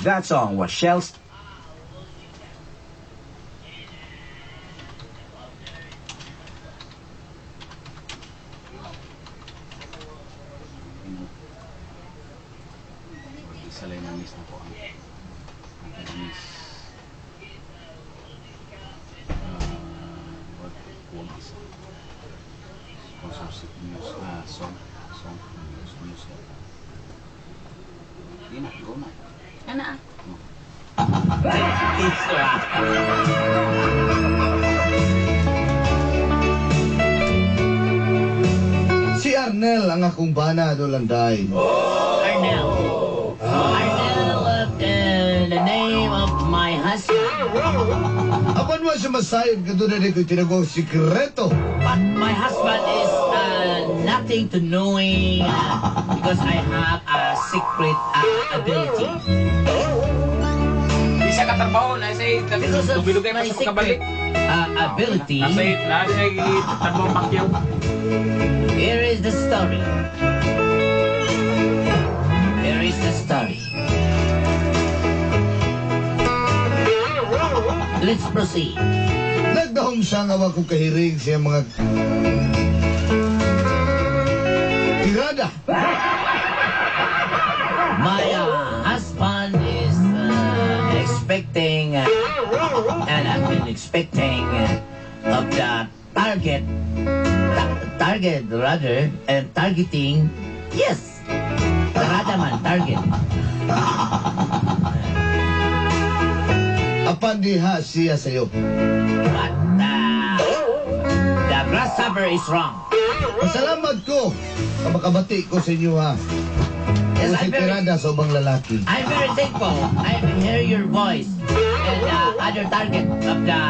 That song was Shell's Isa lang na miss na ko ang miss. What wag isa. Sponsorship news song song news news. Di na, go na. Ana ah. Si Arnel ang akong bana dolanday. Arnel. Arnel, the name of my husband. Apan mo siya masayod ka doon na ko'y tinagong sikreto. But my husband is nothing to knowing because I have a secret ability. Di siya katrabaho na siya Because of dugay-dugay pa my sa pagkabalik. secret ability, Nasa trabaho Pacquiao. Here is the story. Here is the story. Let's proceed. Nagdahom siya nga wa kong kahirig siya mga tirada. My husband is expecting, and I've been expecting of the target, target rather, and targeting, yes, tirada man, target. Apan diha siya sa'yo. But the grasshopper is wrong. Pasalamat ko. Kamakabati ko sa inyo ha. Yes, Kung si I'm very, tirada sa ubang lalaki. I'm very thankful. I hear your voice and other target of the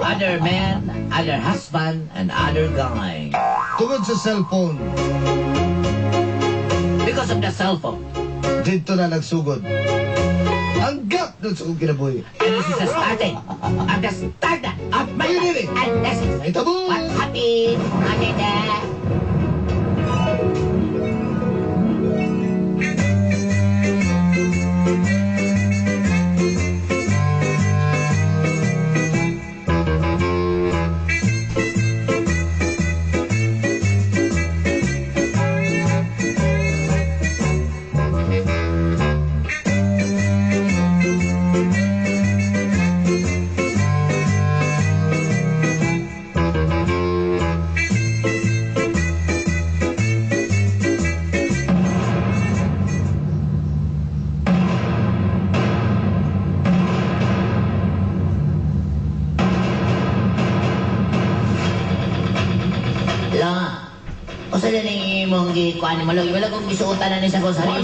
other man, other husband, and other guy. Tungod sa cellphone, Because of the cell phone. Dito na nagsugod ang gap doon sa kong kinabuhi. And this is the starting of the start of my Ayun, life. yun eh. And this is Ay, tabo! what happened. Okay, there. La, usa na ning imong gikuan mo lo, wala kong gisuotan na ni sa kong sarili.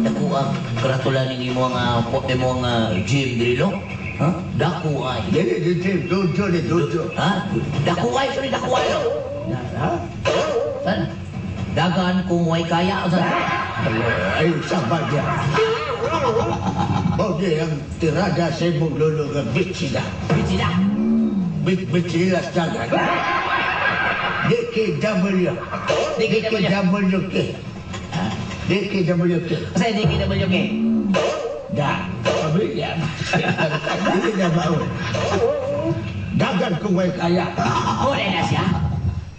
Dako ang karatula ning imong imong gym diri lo. Ha? Dako ay. Dili, dili, dojo ni dojo. Ha? Dako ay, sorry, dako ay lo. Ha? San? Dagan kung way kaya usa. Ay, sama niya. Mao di ang tirada sa imong lolo nga bitsida. Bitsida. Bitsida sa dagat. DKW. DKWK. DKWK. Kasi DKWK. Da. Pamilya. Dili na baon. Dagan kung way kaya. Wala na siya.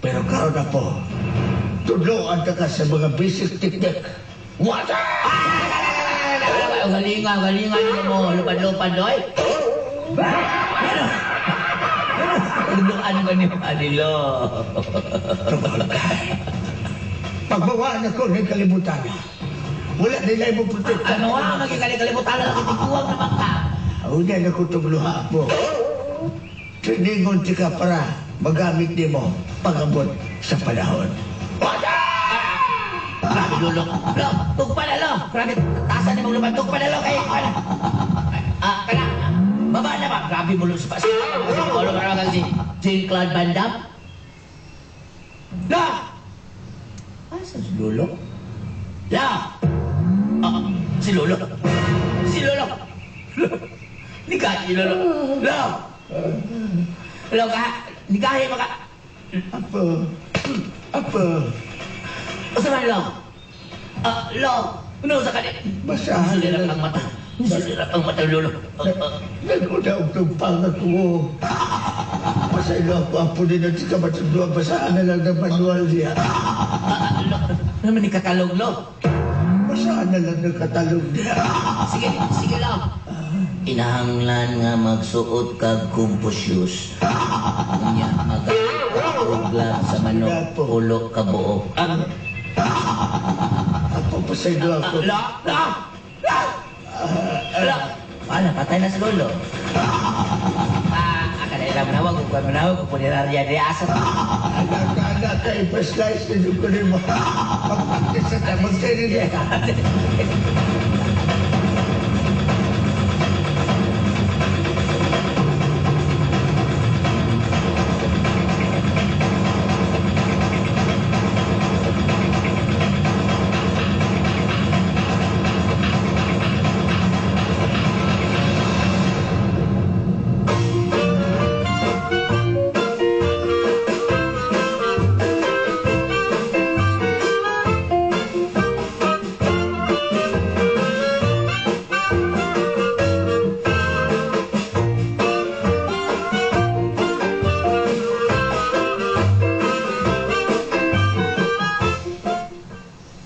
Pero karon na po, tudloan ka ka sa mga basic technique. What? Ah! Galinga, galinga nyo mo. Lupad-lupad, doy. Tudloan ko ni Manilo. Pagbawa na ko ng kalibutan, wala nila mo protekta. Ano nga, magkikalibutan na lang, tiguang naman ka. Una na ko tugluha mo. Triningon ti ka para magamit ni mo pag-abot sa panahon. Grabe, lolo. Lo, tugpa na, lo. Grabe, tasan ni mong lupad. Tugpa na, lo. Kay, kana. Ah, kana. Baba na ba? Grabe mo, lo. Sa Kasi, lo, parang si Jean-Claude Van Damme. La! Asa si Lolo? La! Ah, si Lolo. Si Lolo. Nikahi si Lolo. Lo! Lo, ka? Nikahi mo ka? Apo. Apo. Usa man, Lo? Lo, ano sa kanya? Basahan Sulirap na ang mata. Sulirap ang mata, lolo. Naguna og tumpang ako. Pasaylo ako ang puli na tika matundua. Basahan na lang ng manual niya. Lo, ano man ni katalog, lo? Basahan na lang ng katalog niya. Sige, sige lang. Inahanglan nga magsuot kag Confucius. Unya magamit og glove sa manok, ulo ka buok. Apo, pasaylo ako. La, la, la, la. Wala, patay na si Lolo. Akala manawag, kung manawag, kung punerarya di asa. Anak, anak, kay pa-slice na yung kunin mo. Pagpaktis sa tamang sarili.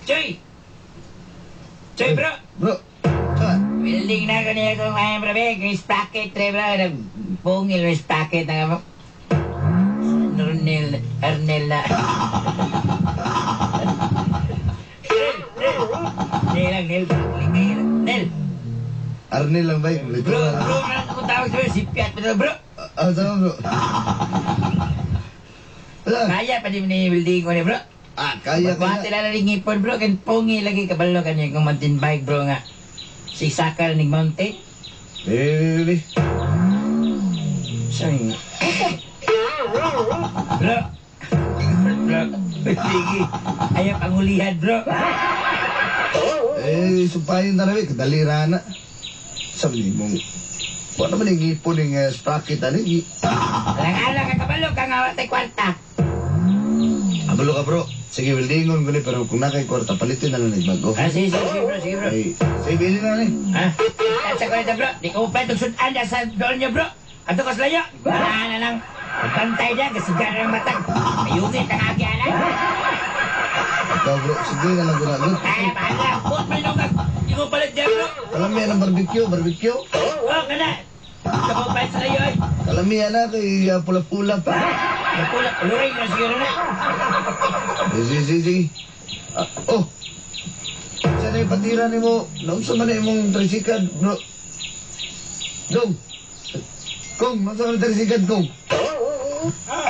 Choy! Choy, bro! Bro, ah, Building na ko niya kung ay bro, may sprocket tre bro, nagpungil may sprocket na mo. Arnel, Arnel na. Nel lang, Nel. Nel. Arnel lang ba? Bro, bro, na akong tawag sa'yo, si Piat bro, bro. Ah, tama bro. Wala. Kaya pa din ni building ko ni bro. Ah, kaya Magbuhati kaya. lang rin ngipon bro, kan pungi lagi kabalo kanya kung mountain bike bro nga. Si Sakal ning mountain. Eh, eh, eh. Sorry. Bro. Bro. Sige. Ayaw pangulihan, bro. Eh, sumpahin na rin, kadalira na. Sabi mong, wala naman yung ipon ng sprocket, ano yung... Alang-alang ka kabalo ka nga watay kwarta. Abalo ka bro. Sige, buildingon ko ni, pero kung nakay kwarta, palitin na lang ng bago. Ah, sige, sige, sige, bro, sige, bro. Ay, sige, bilhin na ni. Ha? Sa ko nito, bro. Di ko upay sudan na sa doon niyo, bro. Ato ko sa layo. Wala na lang. Pantay niya, kasi dyan ang matag. Ayungit ang agi, ala. Ikaw bro, sige na lang ko na. Good. Ay, bahala. Buot man yung kag. Di ko palit dyan, bro. Kalamihan ng barbecue, barbecue. Oh, kana. Di ko palit sa layo, ay. Kalamihan na kay pula-pula pa. Napulak, ulurin na siguro na. Eh, sige, sige, sige. Ah, oh! Saan na yung patira ni mo? Naunsa man na imong trisikad, bro? Dong! Kong, naunsa man na trisikad, Kong?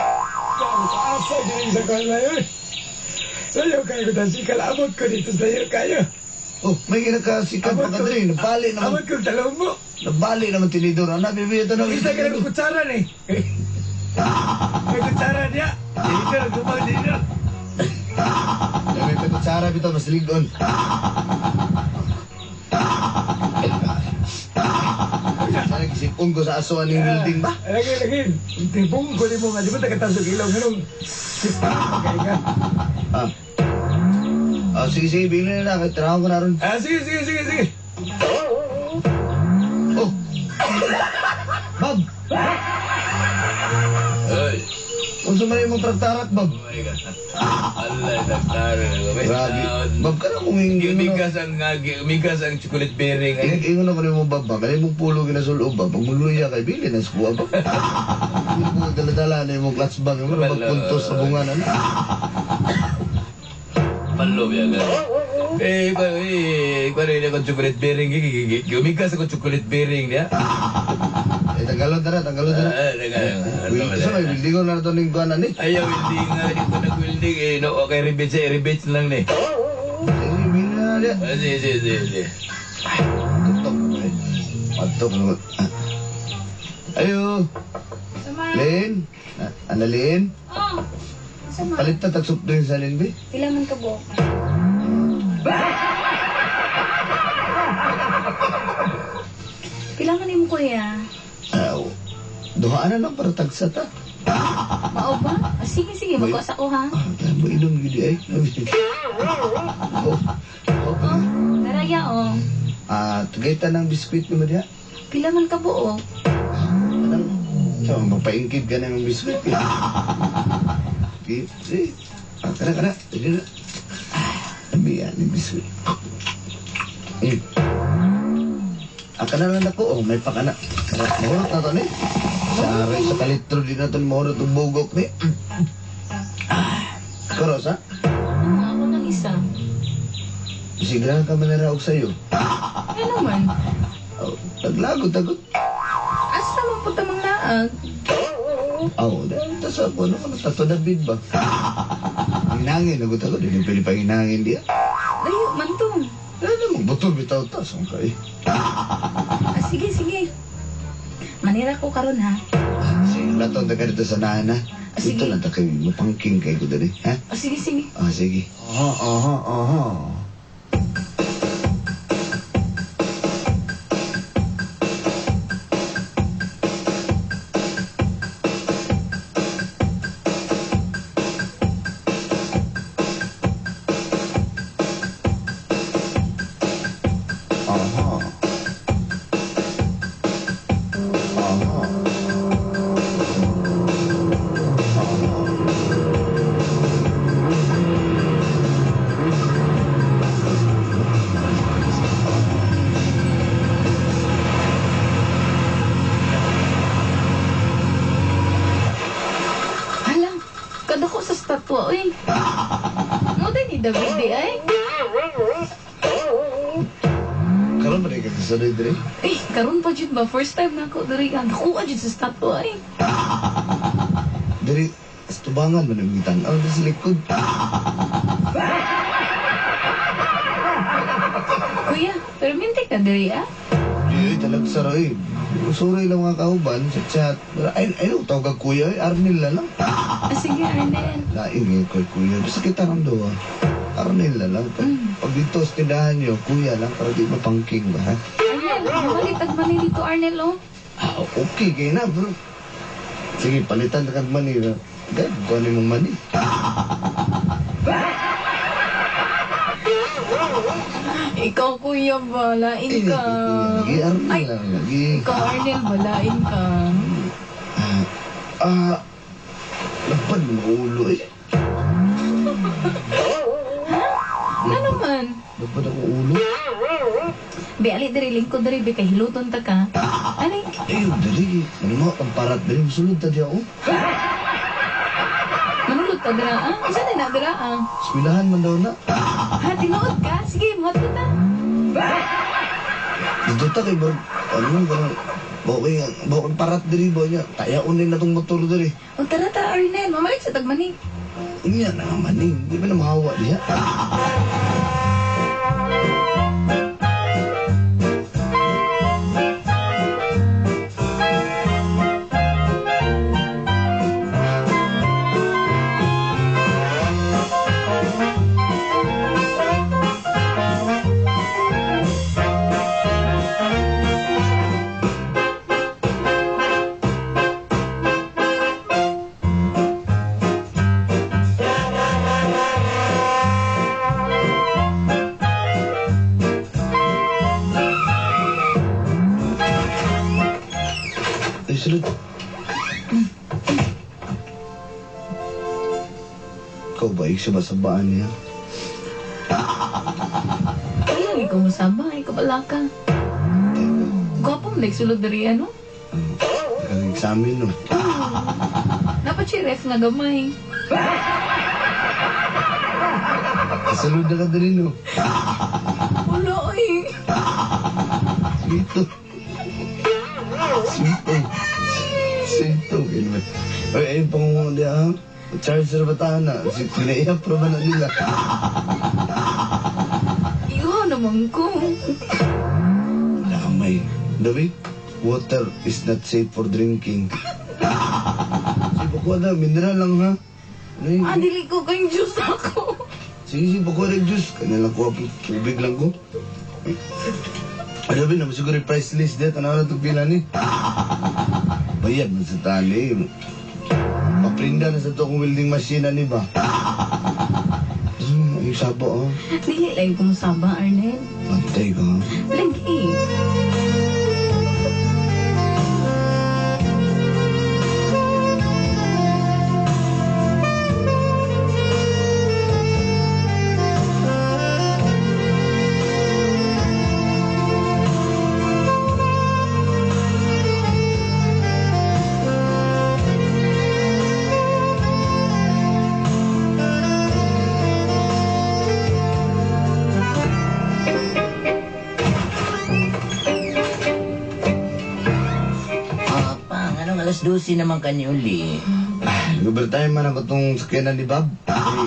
Asa din sa kanya. Sayo kayo ko tasikal, abot ko dito sayo kayo. Oh, may ginakasikat pa ka diri. Nabali naman. Abot ko talong mo. Nabali naman tinidor. Ano, bibi, ito na. Isa ka ng kutsara ni. May kutsara niya. Dito, gumag dito. May kutsara bitaw, mas ligon. Sana gisipon ko sa aso aning building ba? Lagi, lagi. Tibong ko ni mo nga. Di ba tagatasok ilaw? Ganun. Sista, kaya ka. Ah. Ah, sige, sige, bilhin na lang. Trabaho ko na ron. Ah, sige, sige, sige, sige. Oh! Bob! Ay, Unsa man imong traktarat, Bob? oh my God. Allah, daktara. Grabe. Bob, ka na kung ingon na. Migas ang chocolate bearing. Ay. Ingon na ko nimo, Bob, ba? Kaya mong pulo ginasul-ob, ba? Pag muluya kay bili na sa kuha, Bob. Hindi mo dala-dala na imong clutch bag. Mo na magpuntos sa bunga na. Palo yan. Eh, kung ano yung chocolate bearing, gumigas ako chocolate bearing niya. Eh, tanggalon tara, tanggalon tara. Ah, tanggalon. Sa may building ko na ito ning kuha na ni. Ayaw, welding nga, hindi ko nag-welding eh. No, okay, rebate siya, rebate lang ni. Eh, bili na niya. Ah, sige, sige, sige, sige. Tutok. Eh. Patok. Ayo. Lin. Annalyn. Oh, sama. Palit na tag-soup drink sa Lin, be. Pila man ka buok? Pila man nimo kuya? Ah, duhaan na lang para tagsa ta. Mao ba? Ah, sige, sige, magkuha sa ko ha. Ah, mo inom gid ay. Oh. Kuya, oh. Ah, tagayta ng biskwit ni mo diha. Pila man ka buo. Anong? So, magpaingkid ka na ng biskwit. Eh. Sige, sige. Ah, kana, kana. Sige na. Ah, Amiyan ni biskwit. Ah, kana lang ako. Oh, may pakana. Kana, mahurot na to ni. Sa aray, sa kalitro din na to, mahurot ang bugok ni. Ah, Karos, ha? Ano, ako ng isa. Sigrahan ka man na sa'yo. Ano man? Oh, taglagot, tagot. Asa man po tamang naag? Oh, dahil tas ako, ano, ano, tato David ba? Hinangin, nagot ako, di na pwede pang hinangin diya. Layo man to. Ano, magbutol bitaw tas, ang kay. Ah, sige, sige. Manira ko karon ha. Sige, lato ang taga dito sa naan, ha? Ah, sige. Dito lang ta kay mapangking kay ko dali, ha? Oh, sige, sige. Ah, sige. Aha, aha, aha. Aha. Aha. Aha. Hala, kadako sa statwa, oy. Mo din ni David di ay. Karon ba rin ka kasunod diri? Eh, karon pa jud ba first time na ako diri ang nakuha jud sa statwa ay. Diri, sa tubangan man ang gitan-aw diri sa likod. Kuya, pero mintik ka diri ah. Di, talag sa roy. Sorry lang mga kauban sa chat. Ay, ay, tawag ka kuya, ay, Arnel na lang. Ah, sige, Arnel. Laing eh, kay kuya. Basta kita ng duha. Arnel na lang. Pag dito sa tindahan niyo, kuya lang, para di mapangking ba, ha? Arnel, malit tag mani dito, Arnel, oh. Ah, okay, kayo na, bro. Sige, palitan na kag money. Ba? Gag, kuha ni mong money. Ikaw, kuya, balain Eh, ka. kuya, lagi, Arnel Ay, lang, lagi. ikaw, Arnel, balain ka. Ah, ah, laban mo ulo eh. Ano man? Laban ako ulo. Be, ali diri, lingkod diri, be, kay hiluton ta ka. Ali, Ay, dali. Ano mo, ang parat dali. Musulod ta diya, oh. manulod ta dira, ah? Unsa na dira, ah? Eskwelahan man daw na. Ha, tinuod ka? Sige, muhat ta. Dito ta kay Bar... Ano man, parang... Bawang bawang parat diri ba niya? Tayaon din na tong motor diri. O tara ta, Arnel, mamalik sa tagmani. Unya na nga maning. Di ba na mahawa diya? Ay, sulod. Ikaw ba, iksabasabaan niya? Ayaw, ikaw masaba, ikaw bala ka. Teka, Gwapo mo, nagsulod diri, ano? kang examen, no? Dapat siya ref nga gamay. Kasulod na ka diri, no? Wala, eh. Sweeto. Sweeto. Sweeto. Ay, ayun pang diya, ha? Charger ba tayo na? Si Pinaiyak pa ba na nila? Iuhaw naman ko. Wala kang may. Dabi, water is not safe for drinking. Sige, pakuha na. Mineral lang, ha? Ano yun? Ah, dili ko kayong juice ako. Sige, sige, pakuha ng juice. Kanya lang kuha po. Tubig lang ko. Ay, Dabi, naman siguro yung price list diya. Tanaw na itong pila ni. Bayad man sa tali. Paprinda na sa to kung welding machine, ano ba? Ang sabo, ah. Dili lang ko musaba, Arnel. Bantay ka, ha? Lagi. Ah, pang, anong 12:00 naman kanya uli? Ah, nag-overtime man ako itong sakyanan ni Bob. Ay,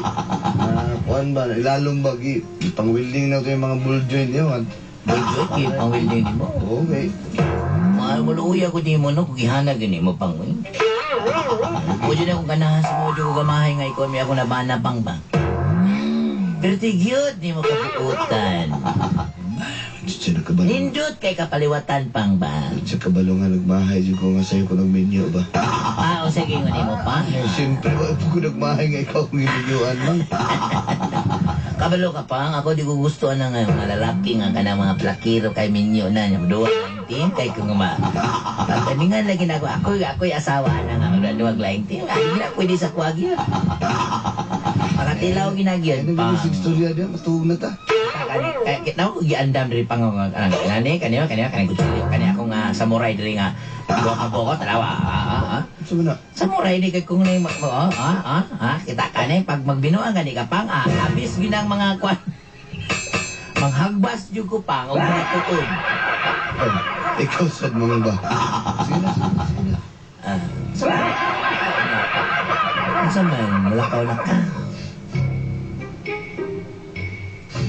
kuan ba, ilalong ba, pang-welding na ito yung mga bull joint niyo. Buljo, kay pang welding mo. Okay. Mga muluya ko di mo, no, kung gihanag gani mo pang uy. Pwede na akong ganahan sa mga ko gamahay nga ikaw may ako nabana pang ba. Pero tigyod ni mo kabuutan. Siya nagkabalo. Nindot kay kapaliwatan pang ba. Siya kabalo nga nagmahay, siya ko nga sa'yo ko nagminyo ba. Ah, o sige nga ni mo pa. Eh, siyempre, wala po ko nagmahay nga ikaw ang giminyuan mang. Kabalo ka pang, ako di ko gusto ang mga lalaki nga kanang mga plakiro kay minyo na niya. Duwa ang team kay kung ma. Pagkaningan lagi na ako, ako'y asawa na nga magduwag laing team. Ay, na pwede sa kuwag yun. Makatilaw ginagyan Ano pa. ba yung istorya diyan? Matuog na ta. Kani kay ko giandam diri pang kani kani kani kani kutsilyo kani ako nga samurai diri nga duha ka buok tanawa. Sa na? Samurai di kay kung nay kita kani pag magbinuang gani ka pang abis ginang mga kwan. Manghagbas jud ko pang og mga tuod. Ay, ikaw sad mga ba? Sige na, sige na, sige na. Samurai. Unsa man mulakaw na ka.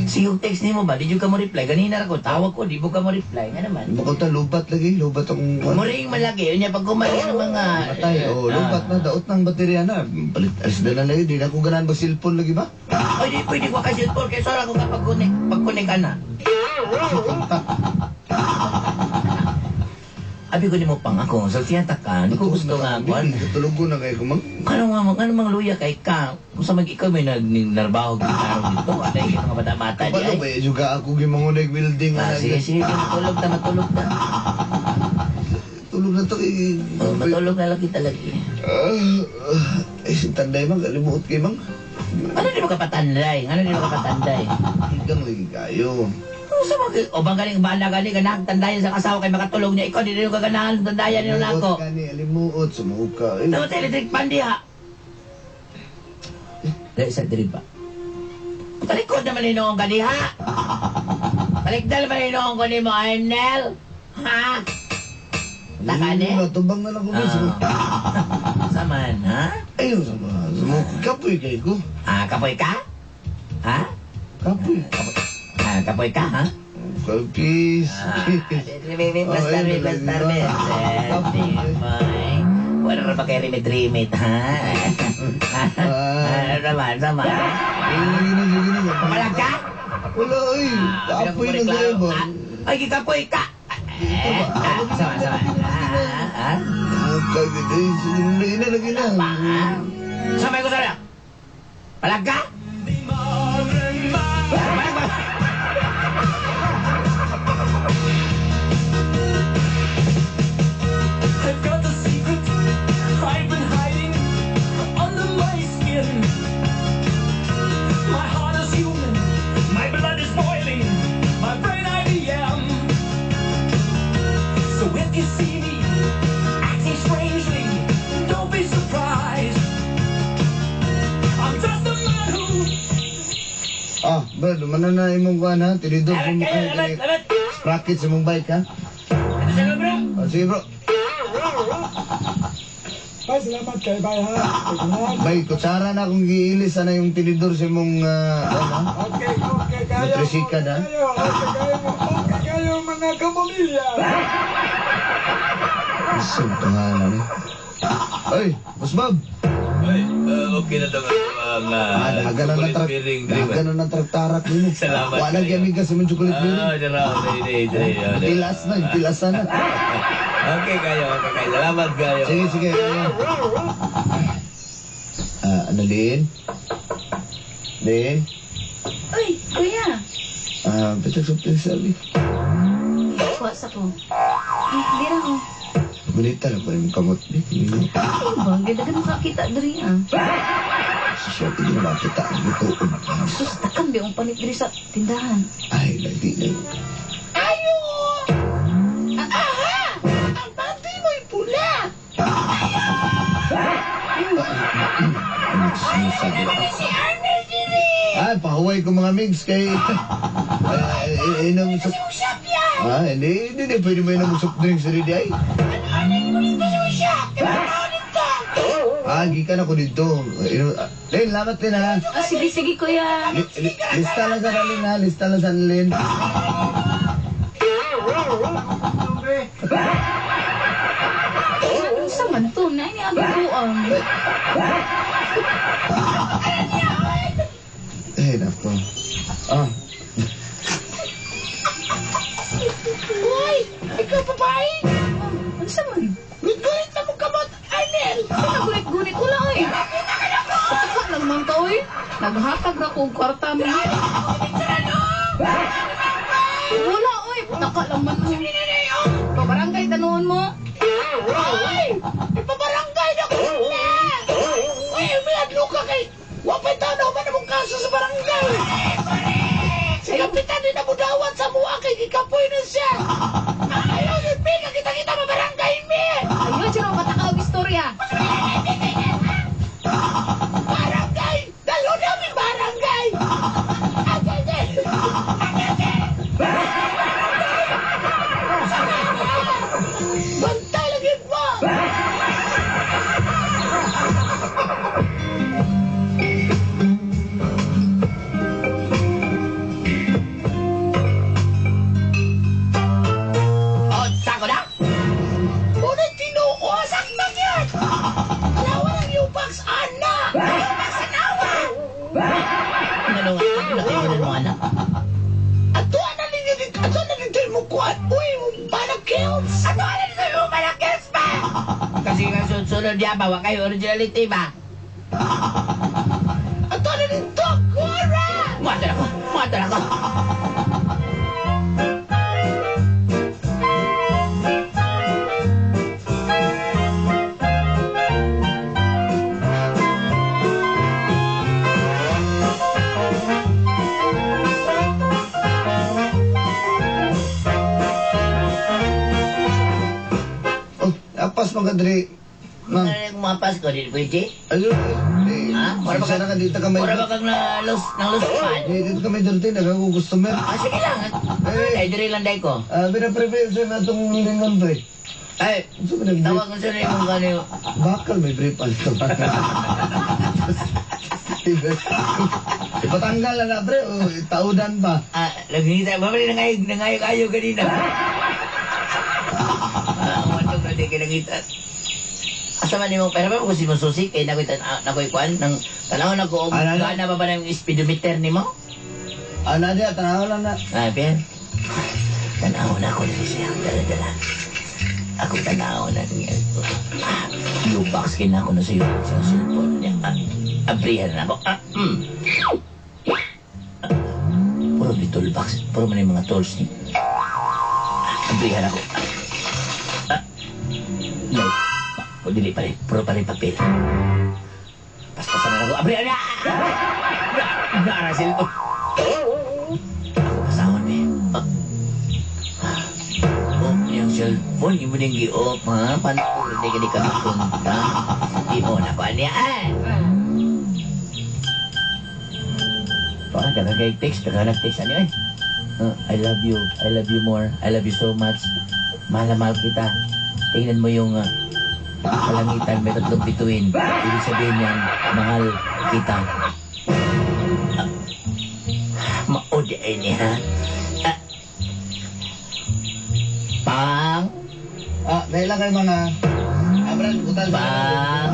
Sige, text nimo ba? Di jud ka mo reply. Ganina ra ko tawag ko, di mo ka mo reply nga naman. Baka ta lubat lagi, lubat akong kuan. Muring malagi, unya pag kumain ng mga Patay, oh, lubat na, daot ng baterya na. Palit, alis na lang lagi, di na ako ganahan mag cellphone lagi ba? Ay, di pwede ko kasi cellphone kay sora ko kapag kunik, pagkunik ka na. Abi ko nimo pang ako, sultihan ta ka, di ko gusto nga kuan. Tulog ko na kayo kumang. Kano nga ano mang luya kay ka? Kung sa mag ikaw may nagnarbaho gitaro dito, ano yung mga bata-bata di Kabalo ay. ba, juga ako gimangunay welding. Ah, sige, sige, matulog ta, matulog ta. Tulog na to. Eh. Oh, matulog na lagi talaga. Ay, si Tanday mang, kalimuot kay mang. Ano di mo kapatanday? Ano di mo kapatanday? Higang lagi kayo. Sa mag o bang galing bala gani ganang tandayan sa kasawa kay makatulog niya ikaw di rin kaganahan tandayan niyo nako. Alimuot gani, alimuot, sumuka. Eh, Tama sa electric pan diha. Dali sa diri ba. Talikod naman inoong ka diha. Talikdal man inoong ko nimo Arnel. Ha? Takane? Tubang na lang ko. Ah. Saman, ha? Ayun, sama. Sumuka. Kapoy kay ko. Ah, kapoy ka? Ha? Kapoy. Ah, kapoy ka, ha? Peace. Ah, basta, basta, basta. Wala ra ba kay rimit-rimit, ha? Ah, Sama, sama. Sige na, sige na. Palag ka? Wala, ay. Kapoy na kayo ba? Ay, gikapoy ka! Eh, sama, sama. Ah, ah. Lagi na, lagi na. Samay ko sana. Palag ka? Palag ba? I've got the secret I've been hiding under my skin. My heart is human, my blood is boiling, my brain IBM. So if you see me acting strangely, don't be surprised. I'm just a man who Ah, Brad, mana na imong kuan ha? Tinidor sa imong Lamat, lamat, lamat. Sprocket sa imong bike ha? Ano sa bro? Ah, sige bro. Bye, salamat kay bye ha. Salamat. Bay, kutsara na akong giilis sana yung tinidor sa imong kuan ha? Okay, okay kayo. Motrisikad, ha? Okay kayo, okay kayo, okay kayo mga kapamilya. Isang pangalan eh. Ay, Boss Bob. Ay, okay na to ang Ah, dahagan na ng chocolate trak. bearing diri. Dahagan na ng traktarak nimo. Salamat Wala kayo. gyud ka sa imong chocolate bearing. Ah, dara, diri, diri, diri. Tilas na, tilasan na. Okay kayo, okay kayo. Salamat kayo. Sige, sige. Ah, ano, Lin? Lin? Uy, kuya. Ah, bitag soft drinks sabi. Kuha sa ko. Ay, dira ko. Bonita na po yung kamot. Ay ba, ganda makakita diri ah. Swerte din makita ang ituod. Sus, takam ba yung palit diri sa tindahan. Ay, lagi na. Ayo! Aha! Ang panty mo'y pula! Si Arnel diri! Ay, pahuway ko mga migs kay... Ay, inom sa... Yung shop yan! Ah, hindi, hindi, hindi. Pwede mo inom soft drinks diri di ay. Arnel mo dito sa shop! Kaya dito! Ah, gikan ako dito. Inom, ah, Lin, lamat din ha. Ah, sige, sige, kuya. Lista lang sa Lin ha, lista lang sa Lin. Ano sa man to? Naay ni ang buang. Eh, nako. Ah, Uy! Ikaw babae! Ano sa man? Gulit na mong kamot, Arnel! Sa gunit-gunit wala oy. Pataka lang man ka oy. Naghatag ra ko og kwarta mo. Wala oy, pataka lang man mo. Pabarangay tanuon mo. Ay! Ipabarangay na ko sila! Uy, umiadlo ka kay... Wapay tanaw man among kaso sa barangay! Si Kapitan din namudawat sa mua kay gikapoy na siya! Ayaw yun, mi! Kakita-kita mabarangay, mi! Ayo, sino pataka og istorya. Barangay! Dalo namin barangay! Agay! Bantay lang yun mo! Oh, sako na! Unay tinuo, saktan yan! Alawa ng U-Box, ana! U-Box, anawa! Ano nga? Ano na mo anak? Ato na ninyo dito, ato na dito yung kuwan. Uy, panakills! Ato na dito yung panakills ba? Kasi nga sunod niya ba? Wa kayo originality ba? Ato na dito, Cora! Muadto na ko! Muadto na ko! oh, apas mga diri. Ma'am. Ano yung mapas ko? Di pwede? Ayun, eh, Ha? Wala ba pasensya na ka dito kami. Wala ba kang na-lose, ng lose pan? Eh, dito kami dirty, nagkakong customer. Ah, sige lang. Eh. Ay, diri lang day ko. Ah, pina-prepare sa'yo na itong lingon, pre. Ay, Gusto mo nag-brief? tawag ko sa inyo kung ano yung... Bakal may brief ano. Ipatanggal na na, pre. O, taudan pa. Ah, nagingita. Mamali nangayog, nangayog-ayog kanina. Ah, ang na di kinangita. Asa man nimong pera ba kung si mo susi kay nakoy nakoy kuan nang tanaw na ko og Ano, ano? gana ba ba na yung speedometer nimo? Ah, na diya, tanaw lang na. Ay, Ben. Tanaw na ako dali siya. Dala-dala. Ako tanaw na niya. Ah, U-box kina ako na sa U-box ang cellphone niya. Ah, abrihan na ako. Ah, mm. Ah, puro di toolbox. Puro man yung mga tools ni. Ah, abrihan ako. Ah, no. O dili pa rin. Puro pa rin papel. Paspasan na ako. Abrihan na! Na, na, cellphone. Ako pasahon eh. Ah. Oh, yung cellphone, yung mo nang gi-off, ha? Pantur, di ka di ka mapunta. Di mo na ko niya, ah. Parang daga kay text, daga nag-text, ano eh? I love you, I love you more, I love you so much. Mahal na mahal kita. Tingnan mo yung kalangitan, may tatlong bituin. Ibig sabihin yan, mahal kita. Ah, maodi ay ni, ha? Ah, pang, Ah, dahil lang kayo mga... Ah, Brad, butal. pang.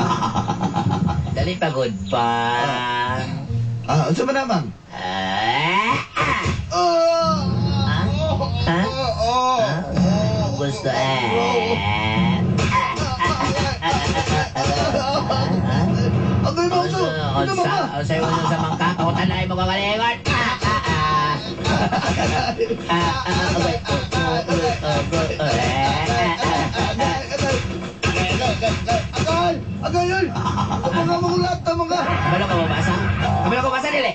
Dali pagod, pang. Ah, unsa man na, ma'am? Ah, Oh! Ha? Ha? Oh! Ah, gusto eh. Ang gawin mo ito! Ito, mama! Sa, sa, sa mangka, pakutan na mo kakalingon. Ah, Ah, ah, okay. Agay! Agay! Ay! Mga mga mga! Kabalo ka mabasa? Kabalo ka mabasa dili?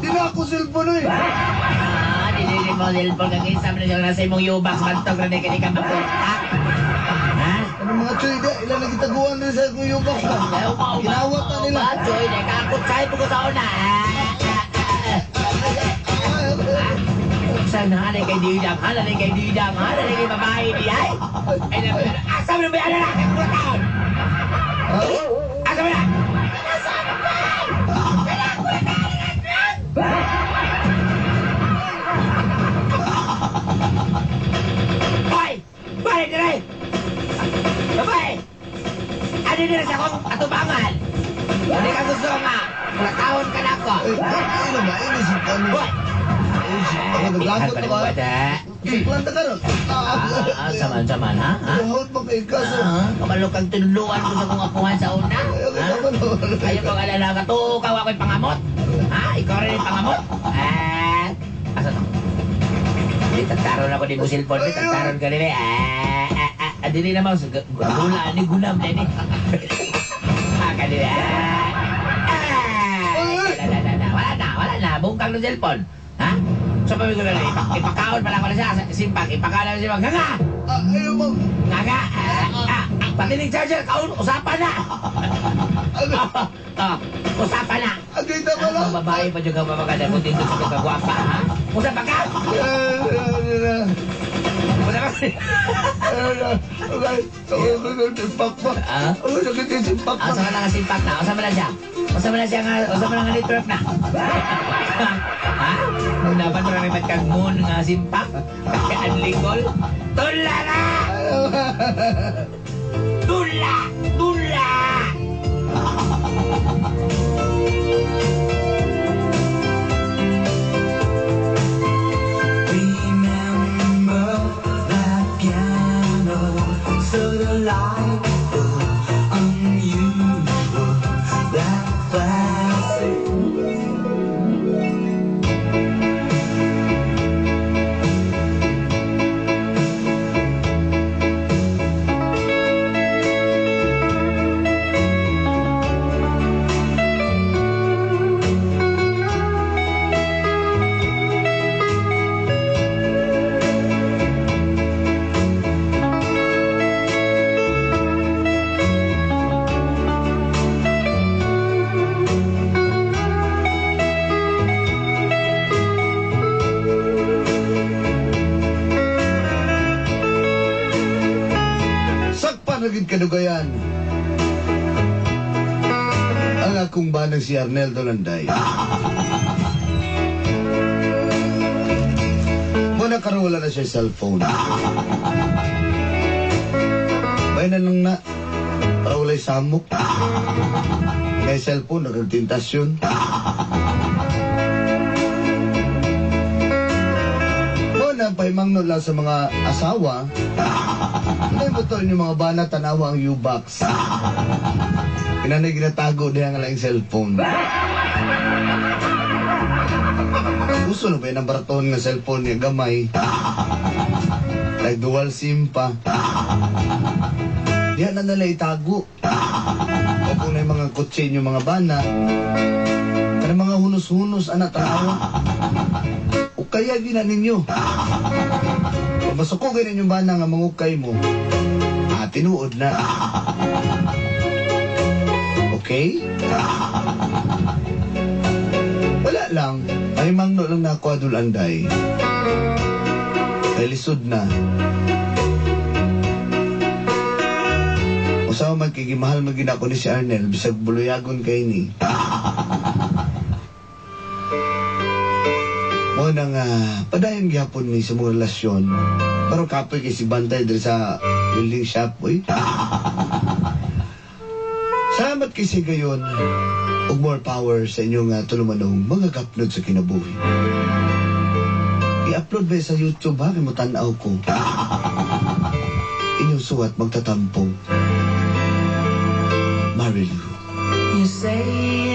Di na ako cellphone eh! Ah, dili mo cellphone kang isa man yung nasa imong U-box bantog ra kini ka mapunta. Ha? Ano mga choy di? Ilan na gitaguan rin sa akong U-box ba? Ginawat na nila. Ba, Choy, di ka akot sa ko sa una. Saan hanay kay Didang, hanay kay Didang, hanay kay babae di ay. Ay, asa mo na ba yan na? Kaya taon. Asa mo na? Hoy! Balik dire! Babae! Ano dire sa akong atubangan? Hindi ka gusto nga. Kulataon ka na ako. Ay, ano ba? Ini si ano? Hoy! Ako naglagot na ba? Siklan na karon. Ah, saman-saman, ha? Ha? Hawat pa kay kaso. Ah, kabalo kang tinuluan ko sa kong apuhan sa una. Ayaw Ha? ka naman. Ayaw kong alala ka to, ikaw ako'y pangamot. Ha? Ikaw rin yung pangamot? Ah, asa to? Di tagtaron ako di mo cellphone, di tagtaron ka nila. Ah, ah, ah, ah, dili naman, gula ni gunam din eh. Ah, kanila. Ah, ah, wala na, wala na, wala na, bungkang ng cellphone. Ha? So, pamig ko na lang, ipakaon pala ko na siya, simpag, ipakaon na siya, nga nga! Ayaw mo. Nga nga! Ah, ah, ah, pati ng charger, kaon, usapan na! Ah, usapan na! Agay na pala. Ang babae pa dyan ka mamaganda kung dito sa kagwapa, ha? Usapan ka! Usapan ka! Ah? Simpak Ah, sa lang ang simpak na? Usapan na siya? Usapan na siya nga, usapan na nga network na? Ha? Nung dapat marami ba't kang moon nga simpak? Kaya anlikol? Tula na! Tula! Tula! Remember that piano, so delightful, unusual, that classic. Sakpa na gid kadugayan. Ang akong banang si Arnel Dolanday. Muna karon wala na siya cellphone. May na lang na para walay samok. May cellphone, nagagtintasyon. Muna, paimangno lang sa mga asawa. Ano mo to inyong mga bana, tanawa ang U-Box. Kinanay ginatago diha nga lang cellphone. Uso na ba yun ang baraton nga cellphone niya gamay? Like dual SIM pa. Diha na nila itago. O kung na yung mga kotse inyong mga bana, kanang mga hunos-hunos, anak, tanawa. O kaya gina ninyo. Kung masuko kayo ninyong bana nga mangukay mo, tinuod na. Okay? Wala lang. Ay mangno lang na ako adul anday. Kay lisod na. Usawa man kay gimahal man gid ako ni si Arnel bisag buluyagon kay ni. Mo na nga padayon gihapon ni sa mga relasyon. Pero kapoy kay si Bantay diri sa building shop oy. Salamat kay si gayon ug more power sa inyong tulumanong mga gapnod sa kinabuhi. I-upload ba sa YouTube ha? Kay mo tan-aw ko. Inyong suwat magtatampong. Marilu. You say it